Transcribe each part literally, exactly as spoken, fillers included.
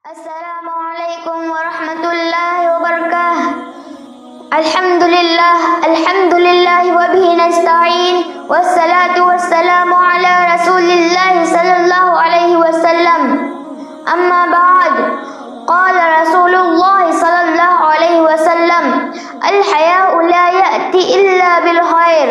السلام عليكم ورحمة الله وبركاته. الحمد لله، الحمد لله وبه نستعين، والصلاة والسلام على رسول الله صلى الله عليه وسلم. أما بعد، قال رسول الله صلى الله عليه وسلم: الحياء لا يأتي إلا بالخير.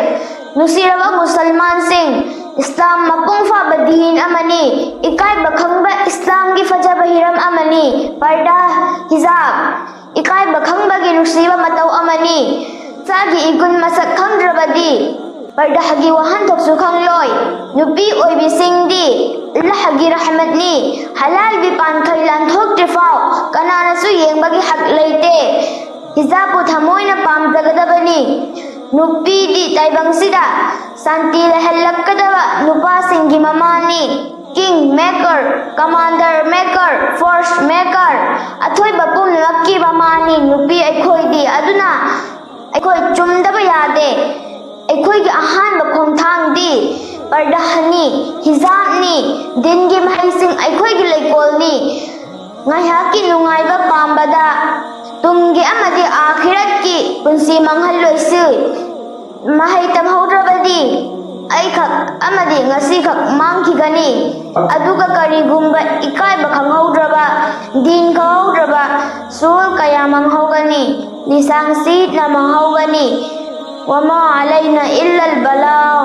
ꯅꯨꯡꯁꯤꯔꯕ ꯃꯨꯁꯜꯃꯥꯟꯁꯤꯡ, ꯏꯁꯂꯥꯝ ꯃꯄꯨꯡ ꯐꯥꯕ ꯗꯤꯟ ꯑꯃꯅꯤ꯫ ꯏꯀꯥꯏꯕ ꯈꯪꯕ ꯏꯁꯂꯥꯝꯒꯤ ꯐꯖꯕ ꯍꯤꯔꯝ ꯑꯃꯅꯤ꯫ ꯄꯔꯗꯥ, ꯍꯤꯖꯥꯕ, ꯏꯀꯥꯏꯕ ꯈꯪꯕꯒꯤ ꯅꯨꯡꯁꯤꯕ ꯃꯇꯧ ꯑꯃꯅꯤ꯫ ꯏꯆꯥꯒꯤ ꯏꯒꯨꯟ ꯃꯁꯛ ꯈꯪꯗ꯭ꯔꯕꯗꯤ ꯄꯔꯗꯥꯒꯤ ꯋꯥꯍꯟꯊꯣꯛꯁꯨ ꯈꯪꯂꯣꯏ꯫ ꯅꯨꯄꯤ ꯑꯣꯏꯕꯤꯁꯤꯡꯗꯤ ꯑꯜꯂꯥꯍꯒꯤ ꯔꯍꯃꯠꯅꯤ꯫ ꯍꯂꯥꯜꯒꯤ ꯄꯥꯟꯈꯩ ꯂꯥꯟꯊꯣꯛꯇ꯭ꯔꯤꯐꯥꯎ ꯀꯅꯥꯅꯁꯨ ꯌꯦꯡꯕꯒꯤ ꯍꯛ ꯂꯩꯇꯦ꯫ ꯍꯤꯖꯥꯕꯄꯨ ꯊꯃꯣꯏꯅ ꯄꯥꯝꯖꯒꯗꯕꯅꯤ꯫ ꯅꯨꯄꯤꯗꯤ ꯇꯥꯏꯕꯪꯁꯤꯗ ꯁꯥꯟꯇꯤ ꯂꯩꯍꯜꯂꯛꯀꯗꯕ ꯅꯨꯄꯥꯁꯤꯡꯒꯤ ꯃꯃꯥꯅꯤ꯫ King maker, commander maker, force maker, ꯑꯊꯣꯏꯕ ꯄꯨꯝꯅꯃꯛꯀꯤ ꯃꯃꯥꯅꯤ ꯅꯨꯄꯤ ꯑꯩꯈꯣꯏꯗꯤ꯫ ꯑꯗꯨꯅ ꯑꯩꯈꯣꯏ ꯆꯨꯝꯗꯕ ꯌꯥꯗꯦ꯫ ꯑꯩꯈꯣꯏꯒꯤ ꯑꯍꯥꯟꯕ ꯈꯣꯡꯊꯥꯡꯗꯤ ꯄꯔꯗꯥꯅꯤ, ꯍꯤꯖꯥꯕꯅꯤ, ꯗꯤꯟꯒꯤ ꯃꯍꯩꯁꯤꯡ ꯑꯩꯈꯣꯏꯒꯤ ꯂꯩꯀꯣꯜꯅꯤ꯫ ꯉꯥꯏꯍꯥꯛꯀꯤ ꯅꯨꯡꯉꯥꯏꯕ ꯄꯥꯝꯕꯗ ꯇꯨꯡꯒꯤ ꯑꯃꯗꯤ ꯑꯥꯈꯤꯔꯠꯀꯤ ꯄꯨꯟꯁꯤ ꯃꯥꯡꯍꯜꯂꯣꯏꯁꯤ꯫ ꯃꯍꯩ ꯇꯝꯍꯧꯗ꯭ꯔꯕꯗꯤ ꯑꯩꯈꯛ ꯑꯃꯗꯤ ꯉꯁꯤꯈꯛ ꯃꯥꯡꯈꯤꯒꯅꯤ꯫ ꯑꯗꯨꯒ ꯀꯔꯤꯒꯨꯝꯕ ꯏꯀꯥꯏꯕ ꯈꯪꯍꯧꯗ꯭ꯔꯕ, ꯗꯤꯟ ꯈꯪꯍꯧꯗ꯭ꯔꯕ ꯁꯨꯜ ꯀꯌꯥ ꯃꯥꯡꯍꯧꯒꯅꯤ, ꯂꯤꯁꯥꯡ ꯁꯤꯠꯅ ꯃꯥꯡꯍꯧꯒꯅꯤ꯫ وما علينا إلا البلاغ.